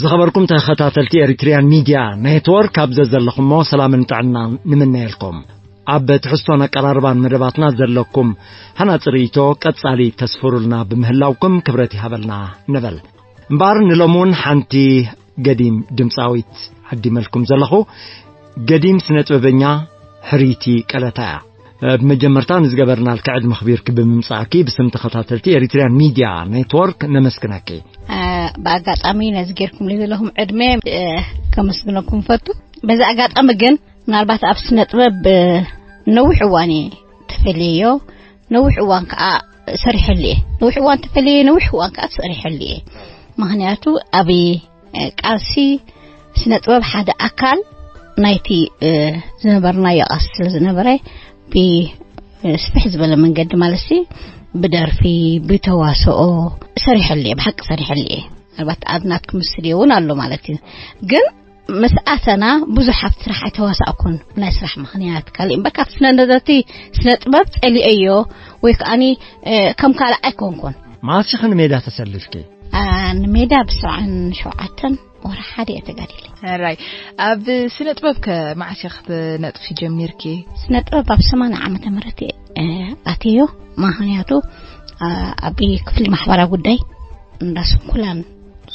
ዝኸበርኩም ተኸታተልቲ ኤሪትሪያን ሚድያ ኔትወርክ፣ ኣብ ዘዘለኹሞ ሰላምን ጥዕናን ንምነየልኩም። ኣብ ትሕዝቶን ኣቀራርባን መደባትና ዘለኩም ሃናጺ ርእይቶ ቀጻሊ ተስፍሩልና ብምህላውኩም ክብረት ይሃበልና ንብል። እምበኣር ንሎሚ እውን ሓንቲ ገዲም ድምጻዊት ዓዲመልኩም ዘለኹ። ገዲም ስነ ጥበበኛ ሕርይቲ ቀለታ እያ። ብመጀመርታ ንዝገበርናልኪ ዕድመ ኣኽቢርኪ ብምምጻእኪ ብስም ተኸታተልቲ ኤሪትሪያን ሚድያ ኔትወርክ ነመስግነኪ። እ፣ ብኣጋጣሚ ነዚ ጌርኩምለይ ዘለኹም ዕድመ፣ እ፣ ከመስግነኩም ፈቱ። በዚ ኣጋጣሚ ግን ምናልባት ኣብ ስነ ጥበብ፣ እ፣ ነዊሕ እዋን እየ ተፈልየዮ፣ ነዊሕ እዋን ከኣ ሰሪሐሉ እየ። ነዊሕ እዋን ተፈልየ፣ ነዊሕ እዋን ከኣ ሰሪሐሉ እየ። ምኽንያቱ ኣብ፣ እ፣ ቃልሲ ስነ ጥበብ ሓደ ኣካል ናይቲ፣ እ፣ ዝነበርናዮ ቃልሲ ስለ ዝነበረ፣ ብ-፣ እ፣ ስፍሕ ዝበለ መንገዲ ማለት ሲ ብደርፊ፣ ብተዋስኦ ሰሪሐሉ እየ፣ ብሓቂ ሰሪሐሉ እየ። ምናልባት ኣብ ናትኩም ስቱድዮ እውን ኣሎ ማለት እዩ። ግን ምስ ኣተና ብዙሕ ኣብቲ ስራሕ ኣይተዋሳእኩን። ናይ ስራሕ ምኽንያት ካልእ እምበር፣ ካብ ስነ ነደርቲ ስነ ጥበብ ጸሊአዮ ወይ ከኣኒ፣ እ፣ ከም ካልእ ኣይኮንኩን። መዓስ ኢኺ ንሜዳ ተሰሊፍኪ? ኣ፣ ንሜዳ ብሰብዓን ሸውዓተን ወርሒ ሓደ እየ ተጋዲለ። ሕራይ፣ ኣብ ስነ ጥበብ ከ መዓስ ኢኺ ክትነጥፊ ጀሚርኪ? ስነ ጥበብ ኣብ ሰማንያ ዓመተ ምህረት እየ፣ እ፣ ኣትየዮ። ምኽንያቱ፣ ኣ፣ ኣብ ክፍሊ ማሕበራዊ ጉዳይ እንዳ ስንኩላን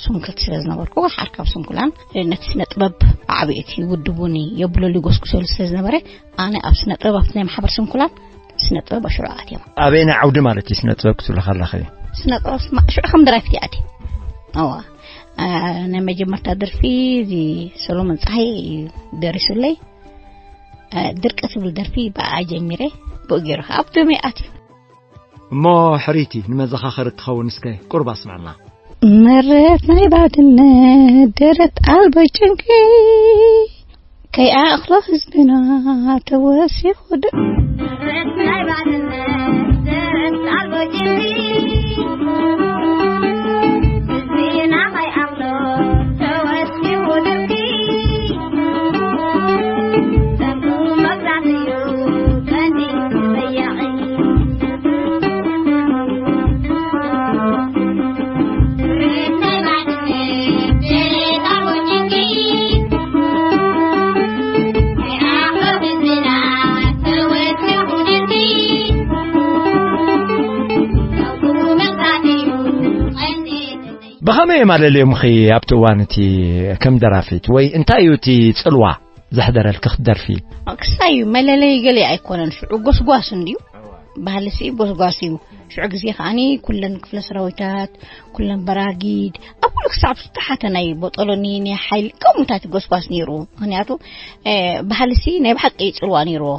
ስንክልቲ ስለ ዝነበርኩ፣ ሓርካብ ስንኩላን ነቲ ስነ ጥበብ ዓብይቲ ውድቡኒ የብለሉ ይጎስጉሰሉ ስለ ዝነበረ፣ ኣነ ኣብ ስነ ጥበብ፣ ኣብቲ ናይ ማሕበር ስንኩላን ስነ ጥበብ ኣሽዑ ኣትዮም። ኣበየናይ ዓውዲ ማለት እዩ ስነ ጥበብ ክትብሊ ከለኺ? ስነ ጥበብ ስማ-፣ ሽዑ ከም ደራፊት እየ ኣትየ። እዋ፣ አ፣ ናይ መጀመርታ ደርፊ እዚ ሰሎሞን ጸሃይ እዩ ደሪሱለይ። አ፣ ድርቂ ትብል ደርፊ ብኣ ጀሚረ፣ ብኡ ገይሩ ከዓ ኣብ ደመይ ኣትዩ። እሞ ሕሪቲ ንመዘኻኸሪ ትኸውን እስከ ቁርብ ኣስምዐና። መሬት ናይ ባድመ ደረት ኣልቦ ጭንቂ ከይኣኽሎ ህዝብና ተወሲኹ ዶ- ብኸመይ እዮም ኣለልዮምኺ ኣብቲ እዋን እቲ ከም ደራፊት? ወይ እንታይ እዩ እቲ ጽልዋ ዘሕደረልኪ ክትደርፊ? ክሳይ እዩ መለለይ ገለ ኣይኮነን። ሽዑ ጎስጓስ እንድዩ። ባህሊ ሲ ጎስጓስ እዩ። ሽዑ ግዜ ከዓኒ ኩለን ክፍለ ሰራዊታት፣ ኩለን በራጊድ፣ ኣብ ኩሉ ክሳብ ዝተሓተ ናይ ቦጦሎኒ፣ ናይ ሓይሊ ከምኡታት ጎስጓስ ነይሩ። ምኽንያቱ፣ እ፣ ባህሊ ሲ ናይ ብሓቂ ጽልዋ ነይርዎ።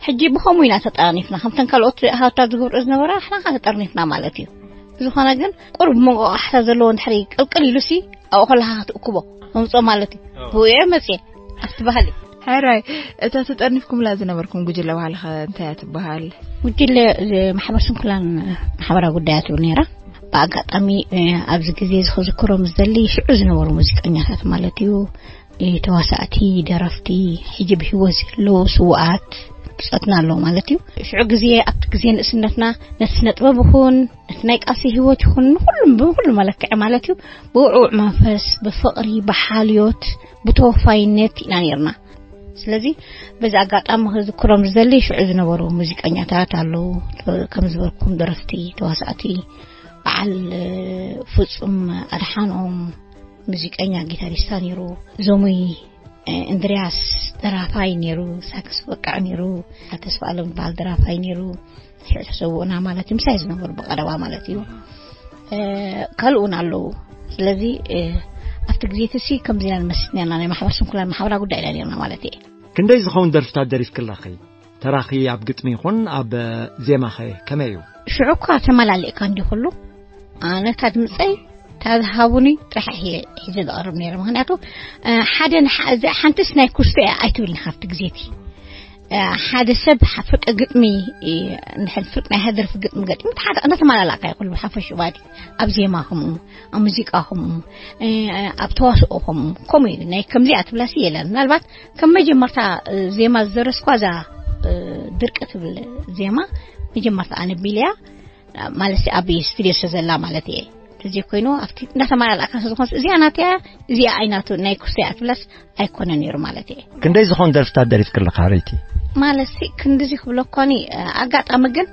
ሕጂ ብኸምኡ ኢና ተጠራኒፍና። ከምተን ካልኦት ሃብታት ዝገብርኦ ዝነበራ፣ ንሕና ኸዓ ተጠርኒፍና ማለት እዩ። ብዝኾነ ግን፣ ቁሩብ መንቆቃሕታ ዘለዎ እንድሕሪ ቅልቅል ኢሉ ሲ፣ ኣብኡ ከለኻ ክትእክቦ፣ መምጽኦ ማለት እዩ። ኣዎ። ብኡ እየ መጽየ፣ ኣብቲ ባህሊ። ሕራይ፣ እታ ተጠርኒፍኩምላ ዝነበርኩም ጉጅለ ባህሊ ኸ እንታይ እያ ትበሃል? ጉጅለ፣ እ፣ ማሕበር ስንኩላን ማሕበራዊ ጉዳያት ትብል ነይራ። ብኣጋጣሚ፣ እ፣ ኣብዚ ግዜ ዝኽዝክሮም ዝደሊ ሽዑ ዝነበሩ ሙዚቀኛታት ማለት እዩ። እ፣ ተዋሳእቲ፣ ደረፍቲ፣ ሕጂ ብህይወት ዘለዉ ስዉኣት ብጾትና ኣለዉ ማለት እዩ። ሽዑ ግዜ፣ ኣብቲ ግዜ ንእስነትና ነቲ ስነ ጥበብ ይኹን፣ ነቲ ናይ ቃልሲ ህይወት ይኹን፣ ንኹሉም፣ ብኹሉ መለክዒ ማለት እዩ፣ ብውዕውዕ መንፈስ፣ ብፍቕሪ፣ ብሓልዮት፣ ብተወፋይነት ኢና ነይርና። ስለዚ በዚ ኣጋጣሚ ክዝክሮም ዝደሊ ሽዑ ዝነበሩ ሙዚቀኛታት ኣለዉ፣ ከም ዝበልኩም ደረፍቲ፣ ተዋሳእቲ፣ በዓል ፍጹም ኣድሓኖም ሙዚቀኛ ጊታሪስታ ነይሩ። ዞሙይ እንድርያስ ደራፋይ ነይሩ፣ ሳክስ ወቃዕ ነይሩ። ተስፋ ኣለም በዓል ደራፋይ ነይሩ። ሽዑ ተሰውኡና ማለት እዩ፣ ምሳይ ዝነበሩ ብቐረባ ማለት እዩ። ካልኡን ኣለዉ። ስለዚ ኣብቲ ግዜ እቲ ሲ ከምዚ ኢና ንመስል ነርና፣ ናይ ማሕበር ስንኩላን ማሕበራ ጉዳይ ኢና ነርና ማለት እየ። ክንደይ ዝኸውን ደርፍታት ደሪፍክለኺ? ተራኺ ኣብ ግጥሚ ይኹን ኣብ ዜማኸ ከመይ እዩ? ሽዑ እኳ ተመላሊእካ እንዲ ኩሉ ኣነ እታ ድምፀይ እታ ዝሃቡኒ ጥራሕ እየ ሒዘ ዝቐርብ ነይረ። ምኽንያቱ ሓደ ሓንቲስ ናይ ኩስቶ እያ ኣይትብልኒ ካብቲ ግዜቲ። ሓደ ሰብ ፍርቂ ግጥሚ፣ ፍርቂ ናይ ሃደርፊ ግጥሚ ገጢሙ ሓደ እንዳተመላላእካ ይኹሉ ሓፈሽ ባዲ ኣብ ዜማ ከምኡ፣ ኣብ ሙዚቃ ከምኡ፣ ኣብ ተዋስኦ ከምኡ፣ ከምኡ እዩ። ናይ ከምዚኣ ትብላሲ የለን። ምናልባት ከም መጀመርታ ዜማ ዝደረስኳ እዛ ድርቂ ትብል ዜማ መጀመርታ ኣነቢልያ ማለት ኣብ ስቱድዮ ሰዘላ ማለት እየ። እዚ ኮይኑ ኣብቲ እንዳተመላላእካ ስለዝኾንስ እዚኣ ናተያ እዚኣ ኣይናቱ ናይ ኩስቶ እያ ትብላስ ኣይኮነ ነይሩ ማለት እየ። ክንደይ ዝኾን ደርፍታት ደሪፍክለኻ ሪቲ? ማለት ክንድዚ ክብለኳኒ ኣጋጣሚ ግን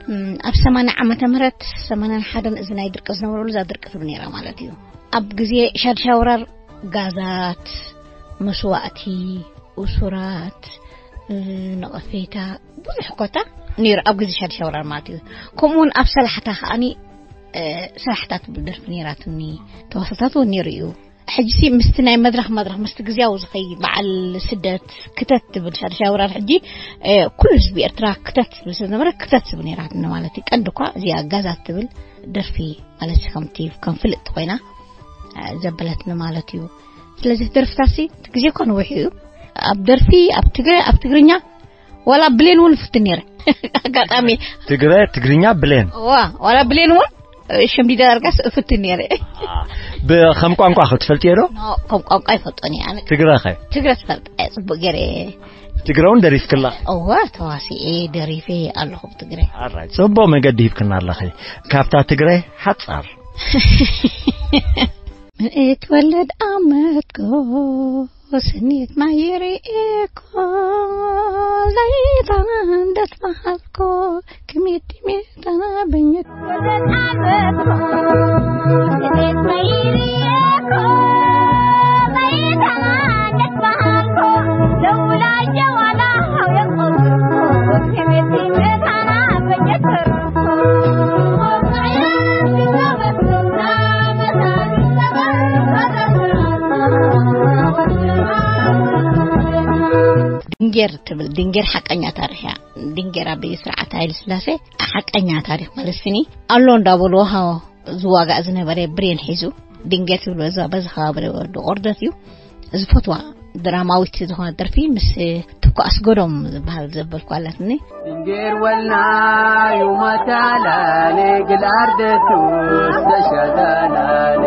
ኣብ ሰማንያ ዓመተ ምህረት ሰማንያን ሓደን እዚ ናይ ድርቂ ዝነበረሉ እዛ ድርቂ ትብል ነይራ ማለት እዩ። ኣብ ግዜ ሻድሻይ ወራር ጋዛት፣ መስዋእቲ፣ እሱራት፣ ነቐፌታ ብዙሕ ኮታ ነይሩ ኣብ ግዜ ሻድሻይ ወራር ማለት እዩ። ከምኡውን ኣብ ሰላሕታ ከዓኒ ሰላሕታ ትብል ደርፊ ነይራትኒ። ተዋሳታት እውን ነይሩ እዩ። ሕጂ ምስቲ ናይ መድረኽ መድረኽ ምስቲ ግዜያዊ ዝኸይ በዓል ስደት ክተት ትብል ሻድሻይ ወራር ሕጂ ኩሉ ህዝቢ ኤርትራ ክተት ትብል ስለዝነበረ ክተት ትብል ነይራትኒ ማለት እዩ። ቀንዲ እኳ እዚኣ ጋዛት ትብል ደርፊ ማለት ከምቲ ከም ፍልጥቲ ኮይና ዘበለትኒ ማለት እዩ። ስለዚ ደርፍታሲ እቲ ግዜ እኮ ነዊሑ እዩ። ኣብ ደርፊ ኣብ ትግረ ኣብ ትግርኛ ዋላ ብሌን እውን ፍትን ነይረ። ኣጋጣሚ ትግረ ትግርኛ ብሌን ዋ ዋላ ብሌን እውን ሽምዲ ዳርጋስ እፍትን ነይረ። ብኸም ቋንቋ ክትፈልጥዮ ዶ? ከም ቋንቋ ይፈልጦን እየ ኣነ። ትግረ ኸ? ትግረ ትፈልጥ እየ ጽቡቅ ገይረ። ትግረ እውን ደሪፍክላ? እወ ተዋሲኤ ደሪፌ ኣለኹ ብትግረ። ኣራይ ጽቡቅ መገዲ ሂብክና ኣለኺ። ካብታ ትግረ ሓጻር እትወለድ ኣመትኮ ስኒት ማይሪ እኮ ዘይታና እንደት መሓልኮ ክሚት ሚታና በኘት ድንጌር ትብል ድንጌር ሓቀኛ ታሪኽ እያ። ድንጌር ኣብ ስርዓት ሃይለ ስላሴ ሓቀኛ ታሪኽ ማለት ስኒ ኣሎ እንዳበሉ ሃ ዝዋጋእ ዝነበረ ብሬን ሒዙ ድንጌር ትብል በዛ በዚ ከባቢ ወዲ ቆርደት እዩ። ዝፈትዋ ድራማዊት ዝኾነ ደርፊ ምስ ትኩ ኣስገዶም ዝበሃል ዘበልኩ ኣለትኒ። ድንጌር ወልናዩ ማታላለ ግል ኣርደቱ ዝተሻዳላለ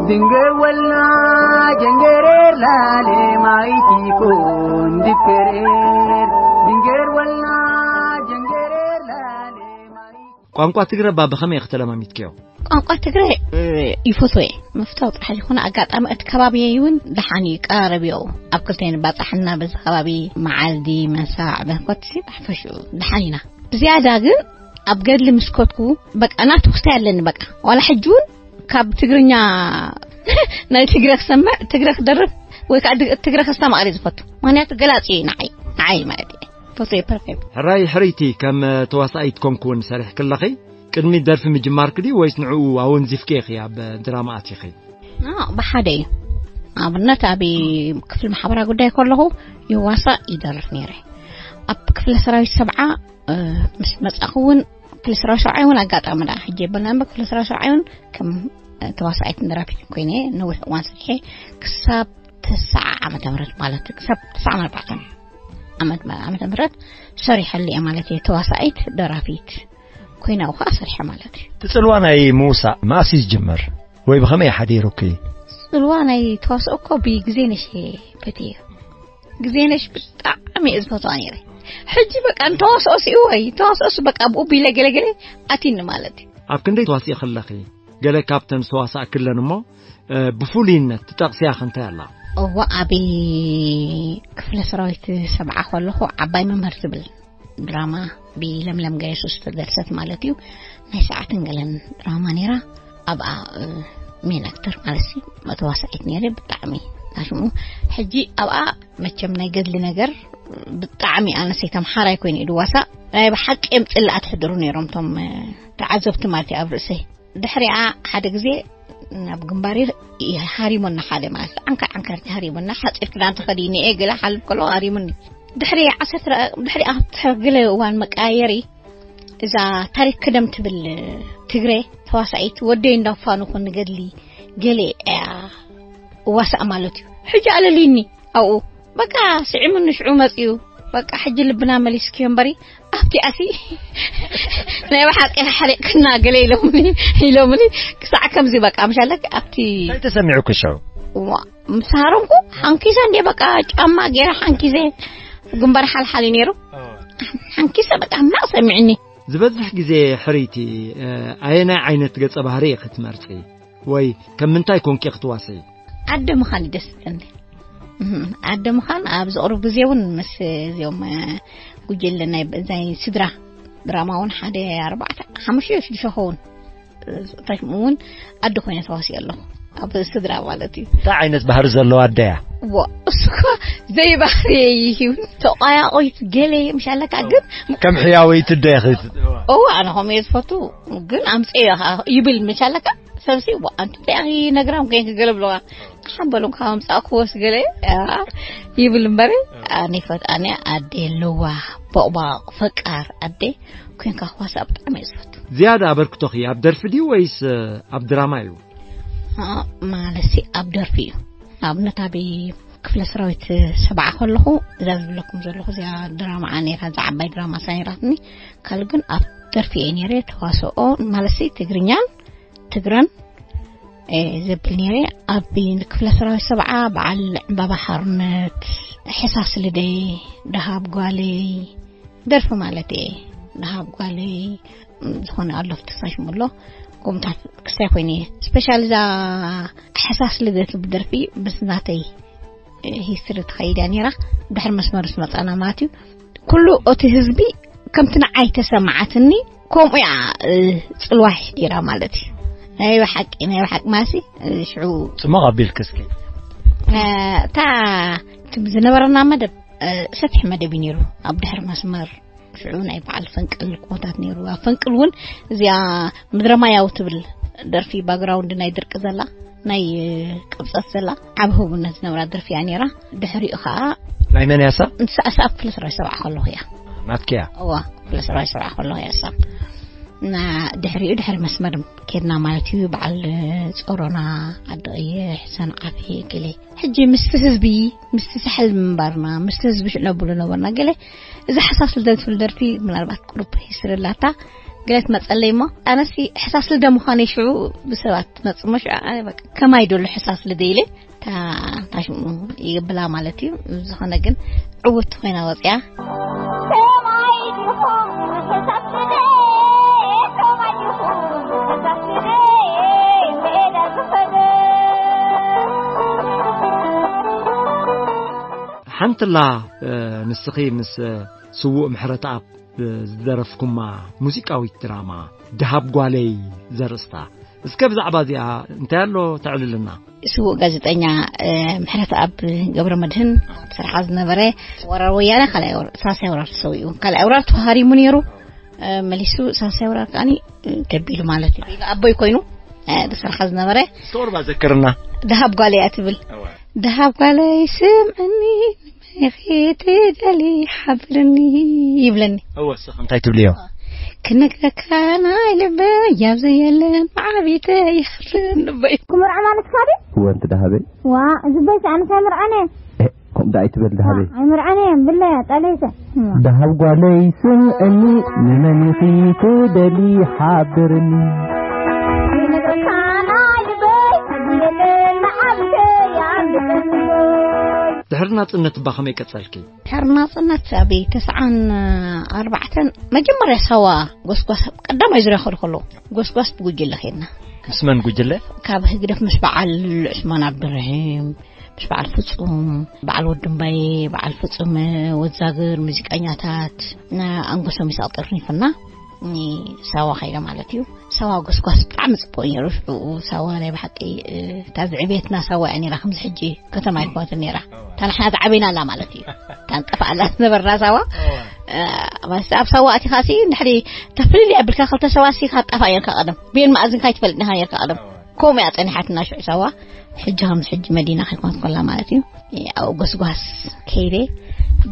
ድንጌር ወልና ጀንጌሬር ላለ ማይቲኮን ድከሬር ድንጌር ወልና ጀንጌሬር ላለ ማይቲ ቋንቋ ትግረ እባ ብኸመይ ኢኺ ተለማሚድክዮ? ቋንቋ ትግረ ይፈትዎ እየ። ምፍታው ጥራሕ ዝኾነ ኣጋጣሚ እቲ ከባቢ እውን ደሓን እዩ፣ ቀራረብ እዩ። ኣብ ክልተ ንባጻሕና በዚ ከባቢ መዓልዲ መሳዕ በንኮትሲ ኣሕፈሽኡ ደሓን ኢና። ብዝያዳ ግን ኣብ ገድሊ ምስ ከድኩ በቃ ናቱ ክስታይ ኣለኒ በቃ። ዋላ ሕጂ እውን ካብ ትግርኛ ናይ ትግረ ክሰምዕ ትግረ ክደርፍ ወይ ከዓ ትግረ ከስተማቕር ዝፈቱ። ምኽንያቱ ገላፂ እዩ ንዓይ ንዓይ ማለት እዩ። ቶቶ ፐርፌክት። ሕራይ ሕርይቲ ከም ተዋሳኢት ኮንኩ እውን ሰሪሕክለኺ ቅድሚ ደርፊ ምጅማርክ ድዩ ወይስ ንዕኡ ኣወንዚፍኪ ኢኺ ኣብ ድራማ ኣቲኺ? ብሓደ እዩ። ኣብነት ኣብ ክፍሊ ማሕበራዊ ጉዳይ ከለኹ ይዋሳእ ይደርፍ ነይረ። ኣብ ክፍለ ሰራዊት ሰብዓ ምስ መጻኹ እውን ክፍለ ሰራዊት ሰብዓ እውን ኣጋጣሚ ዳ ሕጂ የበልና እምበር ክፍለ ሰራዊት ሰብዓ እውን ከም ተዋሳኢት ደራፊት ኮይነ ነዊሕ እዋን ሰሪሐ ክሳብ ተስዓ ዓመተ ምህረት ማለት ክሳብ ተስዓ ኣርባዕተ ዓመት ዓመተ ምህረት ሰሪሐሉ እየ ማለት እየ። ተዋሳኢት ደራፊት ኮይና ውኻ ሰሪሐ ማለት እዩ። እቲ ጽልዋ ናይ ምውሳእ መኣስ እዩ ዝጅምር ወይ ብኸመይ ሓዲሩኪ? ጽልዋ ናይ ተዋስኦ እኮ ብግዜ ነሽ ፈትየ። ግዜ ነሽ ብጣዕሚ እየ ዝፈትዋ ነይረ። ሕጂ በቃ ንተዋስኦ ሲኡ ወይ ተዋስኦስ በቃ ብኡ ቢለ ገለገለ ኣቲኒ ማለት እዩ። ኣብ ክንደይ ተዋሲኦ ከለኺ ገለ ካብተን ዝተዋሳእክለን እሞ ብፍሉይነት ትጠቕስያ ከ እንታይ ኣላ? እዋ ኣብ ክፍለ ሰራዊት ሰብዓ ከለኹ ዓባይ መምህር ትብል ድራማ ብለምለም ገየሱስ ዝተደርሰት ማለት እዩ። ናይ ሰዓትን ገለን ድራማ ነይራ። ኣብኣ ሜን ኣክተር ማለት ሲ ተዋሳኢት ነይረ። ብጣዕሚ ናሽሙ ሕጂ ኣብኣ መቸም ናይ ገድሊ ነገር ብጣዕሚ ኣነሰይ ተምሓራይ ኮይኑ እዩ ድዋሳ። ናይ ብሓቂ እዮም ጽላኣት ሕድሩ ነይሮም እቶም ተዓዘብቲ ማለት እዩ ኣብ ርእሰይ። ድሕሪኣ ሓደ ግዜ ናብ ግንባር ሃሪሞና ሓደ ማለት ዓንካር ዓንካርቲ ሃሪሞና ሓፂር ክዳን ተኸዲነ እየ ገለ ሓልፍ ከሎ ሃሪሙኒ። ድሕሪ ዓሰርተ ደቂቕ ድሕሪ ኣብቲ ገለ እዋን መቀያየሪ እዛ ታሪክ ክደም ትብል ትግሬ ተዋሳኢት ወደይ እንዳፋኑ ንገድሊ ገለ እያ እዋሳእ ማለት እዩ። ሕጂ ኣለልዩኒ ኣብኡ በቃ ስዒሙኒ ሽዑ መፅዩ። በቃ ሕጂ ልብና መሊስክዮ እምበሪ ኣብቲ ኣሲ ናይ ብሓቂ ሓሪቅክና ገለ ኢሎምኒ ኢሎምኒ ክሳዕ ከምዚ በቃ ምሻለክ ኣብቲ እንታይ ተሰሚዑ ክሸው ዋ ምስ ሃረምኩ ሓንኪሰ እንዴ በቃ ጫማ ገይረ ሓንኪሰ ግንባር ሓልሓል እዩ ነይሩ ሓንኪሰ በቃ ሕማቕ ሰሚዕኒ ዝበዝሕ ግዜ ሕርይቲ ኣየናይ ዓይነት ገጸ ባህሪ ክትመርጺ ወይ ከም ምንታይ ኮንኪ ክትዋስኢ ኣደ ምዃን እዩ ደስ ዝብለኒ ኣደ ምዃን ኣብ ዘቕርብ ግዜ እውን ምስ እዚኦም ጉጅለ ናይ ስድራ ድራማ እውን ሓደ ኣርባዕተ ሓሙሽተ ሽዱሽተ ኸውን ታሽሙ እውን ኣደ ኮይነ ተዋሲኦ ኣለኹ ኣብ ስድራ ማለት እዩ እንታይ ዓይነት ባህሪ ዘለዋ ኣደያ ዋ እሱካ ዘይባህሪ ይሂውን ተቋያቆይት ገለ ምሻለካ ግን ከም ሕያወይቲ ኣደ እዋ ኣነ ከምኡ እየ ዝፈቱ ግን ኣምፀዮ ይብል ምሻለካ ሰብሲ ኣንቲ እንታይ ነግራም ከይን ክገለብለዋ ሓበሎም ካብ ኣምፃእክዎ ስገለ ይብል እምበሪ ኣነ ይፈት ኣነ ኣደ ኣለዋ ቦቕባቕ ፈቃር ኣደ ኮንካ ክዋሳእ ብጣዕሚ እየ ዝፈቱ ዝያዳ ኣበርክቶኺ ኣብ ደርፊ ድዩ ወይስ ኣብ ድራማ እዩ ማለሲ ኣብ ደርፊ እዩ ንኣብነት ኣብ ክፍለ ሰራዊት ሰብዓ ከለኹ እዛ ዝብለኩም ዘለኹ እዚኣ ድራማ ነይራ እዛ ዓባይ ድራማ ሳይራትኒ ካልእ ግን ኣብ ደርፊ እየ ነይረ ተዋስኦ ማለሲ ትግርኛን ትግረን ዘብል ነይረ ኣብ ክፍለ ሰራዊት ሰብዓ በዓል ዕምባባ ሓርነት ሕሳስ ልደይ ደሃብ ጓለይ ደርፊ ማለት እየ ደሃብ ጓለይ ዝኾነ ኣሎ ፍትሳሽ ምሎ ከምታት ክሳይ ኮይነ እየ ስፔሻል እዛ ሕሳስ ልደት ብደርፊ ምስ ናተይ ሂስትሪ ትኸይድ እያ ነይራ ድሕሪ መስመር ምስ መፃና ማለት እዩ ኩሉ እቲ ህዝቢ ከምቲ ንዓይ ተሰማዓትኒ ከምኡ እያ ፅልዋ ይሕዲራ ማለት እዩ ናይ ብሓቂ ናይ ብሓቂ ማሲ ሽዑ ፅሞቕ ኣቢልክ እስኪ እታ ዝነበረና መደብ ሰፊሕ መደብ እዩ ነይሩ ኣብ ድሕሪ መስመር ሽዑ ናይ በዓል ፈንቅል ኩቦታት ነይሩ ኣብ ፈንቅል እውን እዚኣ ምድረ ማያዊ ትብል ደርፊ ባግራውንድ ናይ ድርቂ ዘላ ናይ ቅብፀት ዘላ ዓብ ህቡነት ዝነብራ ደርፊ እያ ነይራ ድሕሪኡ ከዓ ናይ መን እያ እሳ ንሳ እሳ ኣብ ክፍለ ሰራዊት ሰብዓ ከለኹ እያ ናትኪ እያ እዋ ክፍለ ሰራዊት ሰብዓ ከለኹ እያ እሳ እና ድሕሪኡ ድሕሪ መስመር ኬድና ማለት እዩ በዓል ፆሮና ዓዲ ቀይሕ ሰንዓፈ ገለ ሕጂ ምስቲ ህዝቢ ምስቲ ሳሕል ምንባርና ምስቲ ህዝቢ ሽነብሉ ነበርና ገለ እዚ ሕሳስ ልደ ትብል ደርፊ ምናልባት ቁሩብ ሂስትሪ ኣላታ ገለ ትመፀለይ እሞ ኣነሲ ሕሳስ ልደ ምዃነይ ሽዑ ብሰባት ትመፅእ እሞ ሽዑ ኣነ በቃ ከማይ ደሎ ሕሳስ ልደ ኢለ እታ ታሽሙ ይብላ ማለት እዩ ዝኾነ ግን ዕውት ኮይና ወፅያ ሓንትላ ንስኺ ምስ ስዉእ ምሕረተኣብ ዝደረፍኩማ ሙዚቃዊት ድራማ ደሃብ ጓለይ ዘርእስታ እስከ ብዛዕባ እዚኣ እንታይ ኣሎ ተዕልልና ስዉእ ጋዜጠኛ ምሕረተኣብ ገብረ መድህን ኣብ ስርሓ ዝነበረ ወራር ወያነ ካልኣይ ወራር ሳልሳይ ወራር ተሰዊኡ ካልኣይ ወራር ተሃሪሙ ነይሩ መሊሱ ሳልሳይ ወራር ከዓኒ ከቢሉ ማለት እዩ ኣቦይ ኮይኑ ብስርሓ ዝነበረ እስከ ቁርባ ዘክርና ደሃብ ጓለይ እያ ትብል ደሃብ ጓለይ ስምዕኒ መኺ ትደሊ ሓብርኒ ይብለኒ እወ እስኺ እንታይ ትብልዮ ክነግረካ ናይ ልበይ ያብ ዘየለን መዓቢተ ይሃፍን ልበይ ክምርዖ ማለት ካደ እወ እንት ደሃበይ ዋ ዝበይት ኣነስ ኣይምርዖነ ከምኡ ደኣ ኣይትበል ደሃበይ ኣይምርዓነ እየን ብለያ ጠለይተ ደሃብ ጓለይ ስምዕኒ ንመን ኢኺ ትደሊ ሓብርኒ ድሕሪ ናጽነት እባ ከመይ ቀጸልኪ ድሕሪ ናጽነት ኣብ ተስዓን ኣርባዕተን መጀመርያ ሳዋ ጎስጓስ ቀዳማይ ዙርያ ከዱ ከለዉ ጎስጓስ ብጉጅለ ኸድና ምስ መን ጉጅለ ካብ ህግደፍ ምስ በዓል ዑስማን ኣብድርሂም ምስ በዓል ፍጹም፣ በዓል ወዲ እምባዬ፣ በዓል ፍጹም ወዛግር፣ ሙዚቀኛታት፣ ና-፣ ኣንጎሶም ይስቕ ጥርኒፍና፣ ኒ-፣ ሳዋ ከይደ ማለት እዩ። ሳዋ ጎስጓስ ብጣዕሚ ጽቡቕ ነይሩ። ሽዑ ሳዋ ናይ ብሓቂ፣ እ፣ እታ ዝዕቤትና ሳዋ እያ ነይራ፣ ከምዚ ሕጂ ከተማ ኣይኮነትን ነይራ። እታ ንሕና ዝዓበይናላ ማለት እዩ። እታ ንጠፍኣላ ዝነበርና ሳዋ፣ እዋ። እ፣ ማለት ኣብ ሳዋ ኣቲኻሲ እንድሕሪ ተፍልል የብልካ ክልተ ሰባት ሲ ካብ ጣፋ ነርካ ቀደም። ቤን መኣዝንካ ኣይትፈልጥን ኢኻ ነርካ ቀደም። እዋ። ከምኡ እያ ጸኒሓትና ሽዑ ሳዋ። ሕጂ ከምዚ ሕጂ መዲና ከይኮነት ኮላ ማለት እዩ። ኣብኡ ጎስጓስ ከይደ፣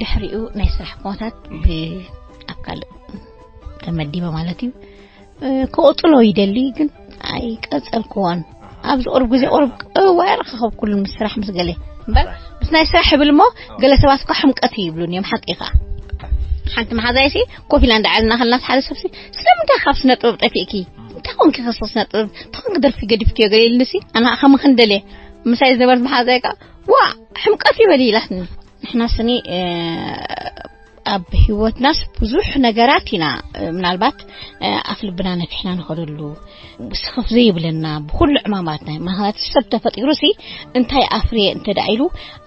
ድሕሪኡ ናይ ስራሕ ቦታት ብ-፣ ኣብ ካልእ ተመዲበ ማለት እዩ። እ፣ ክቕጽሎ ይደሊ፣ ግን ኣይቀጸልክዎን። ኣብዚ ቁሩብ ግዜ ቁሩብ ቅዋይ ረኸኸብኩሉ ምስ ስራሕ ምስ ገለ። እምበር ምስ ናይ ስራሕ ይብል እሞ ገለ ሰባት እኳ ሕምቀት እዩ ይብሉን እዮም፣ ሓቂ ከኣ። ሓንቲ መሓዛይሲ ኮፍ ኢላ እንዳዓልና ከለና ሓደ ሰብሲ፣ "ስለምንታይ ካብ ስነ ጥበብ ጠፊእኪ? እንታይ ኮንኪ ከስኽ ስነ ጥበብ? እንታይ ኮንኪ ደርፊ ገዲፍክዮ?" ገለ ኢልንሲ፣ ኣነ ከም ክንደልየ ምሳይ ዝነበርት መሓዛይ ከኣ፣ "ዋ፣ ሕምቀት ይበል" ኢላትኒ። ንሕና ስኒ፣ እ፣ ኣብ ህይወትናስ ብዙሕ ነገራት ኢና፣ እ፣ ምናልባት፣ እ፣ ኣፍ ልብና ነፊሕና ንኸደሉ፣ ስኽፍ ዘይብለና ብኹሉ ዕማማትና። ምኽንያቱ ሰብ ተፈጢሩሲ እንታይ ኣፍርየ እንተ ደኣ ኢሉ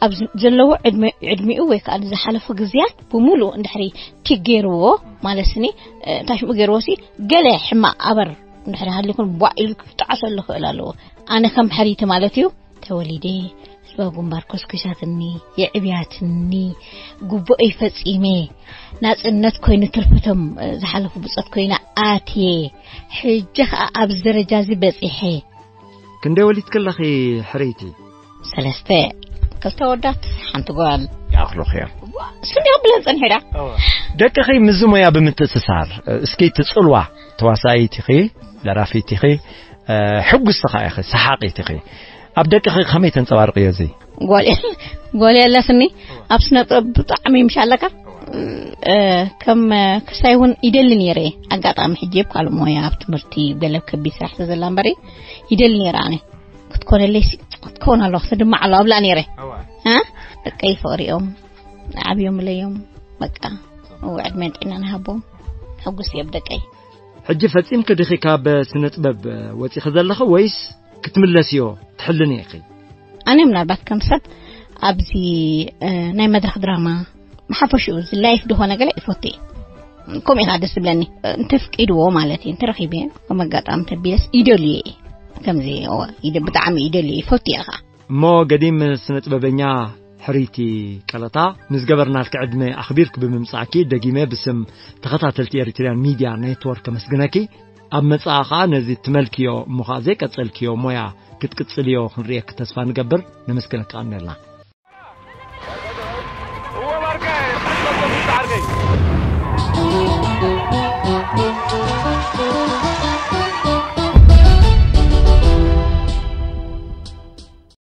ኣብ ዝ-፣ ዘለዎ ዕድመ-፣ ዕድሚኡ ወይ ከኣ ዝሓለፉ ግዝያት ብምሉእ እንድሕሪ ቲግ ገይርዎ ማለት ስኒ፣ እ፣ እንታይ ሽሙ ገይርዎ ሲ ገለ ሕማቕ ኣበር እንድሕሪ ሃልዩኩም ቧዕ ኢሉ ክጣዓሰሉ ክእል ኣለዎ። ኣነ ከም ሕሪቲ ማለት እዩ ተወሊደ፣ ህዝባዊ ግንባር ኮስኩሳትኒ፣ የዕብያትኒ፣ ግቡእይ ፈጺመ፣ ናጽነት ኮይኑ ትርፍቶም፣ እ፣ ዝሓለፉ ብጾት ኮይነ ኣትየ፣ ሕጂ ኸኣ ኣብዚ ደረጃ እዚ በጺሐ። ክንደይ ወሊድኪ ኣለኺ ሕርይቲ? ሰለስተ፣ ክልተ ወዳት፣ ሓንቲ ጓል። ይኣኽሉኺ እዮም። ስኒ ክብለን ጸኒሐ ዳ? እወ። ደቅኺ ምስዚ ሞያ ብምትእስሳር፣ እስኪ እቲ ጽልዋ፣ ተዋሳኢት ኢኺ፣ ደራፊት ኢኺ፣ እ፣ ሕጉስቲ ኸኣ ኢኺ፣ ሰሓቒት ኢኺ። ኣብ ደቅኺ ከመይ ተንጸባርቕዮ እዚ? ጓል፣ ጓል ኣለትኒ፣ ኣብ ስነ ጥበብ ብጣዕሚ ምሽ ኣለካ። እ፣ ከም ክሳይ እውን ይደሊ ነይረ። ኣጋጣሚ ሕጂ ኣብ ካልእ ሞያ፣ ኣብ ትምህርቲ፣ ገለ ከቢድ ስራሕ ተዘላ እምበሪ ይደሊ ነይረ ኣነ። ክትኮነለይ ሲ-፣ ክትኮን ኣለዋ፣ ክትድማዕ ኣለዋ ኣብላ ነይረ። እዋ። እ? ደቀይ ፍቕሪኦም፣ ዓብዮም ለዮም፣ በቃ፣ እው፣ ዕድመን ጥዕናን ይሃቦም። ሕጉስ እየ ብደቀይ። ሕጂ ፈጺምኪ ዲኺ ካብ ስነ ጥበብ ወጺኺ ዘለኺ ወይስ ክትምለስዮ ትሕልኒ ኢኺ? ኣነ ምናልባት ከም ሰብ ኣብዚ፣ እ፣ ናይ መድረኽ ድራማ ብሓፈሽኡ እዚ ላይፍ ዝኾነ ገለ ይፈቱ እየ። ከምኡ ኢኻ ደስ ዝብለኒ። እንተፍቂድዎ ማለት እዩ፣ እንተረኺበ ከም ኣጋጣሚ ተቢለስ ይደልዮ እየ። ከምዚ፣ እወ፣ ይደ-፣ ብጣዕሚ ይደልዮ እየ፣ ይፈቱ እየ ኸዓ። እሞ ገዲም ስነ ጥበበኛ ሕርይቲ ቀለታ፣ ንዝገበርናልኪ ዕድመ ኣኽቢርኪ ብምምጻእኪ ደጊመ ብስም ተኸታተልቲ ኤሪትሪያን ሚድያ ኔትወርክ ከመስግነኪ። ኣብ መጻኢ ኸኣ ነዚ ትመልክዮ እሞ ኸኣ ዘይቀጸልክዮ ሞያ ክትቅጽልዮ ክንርእየኪ ተስፋ ንገብር። ነመስግነኪ ቀንደልና።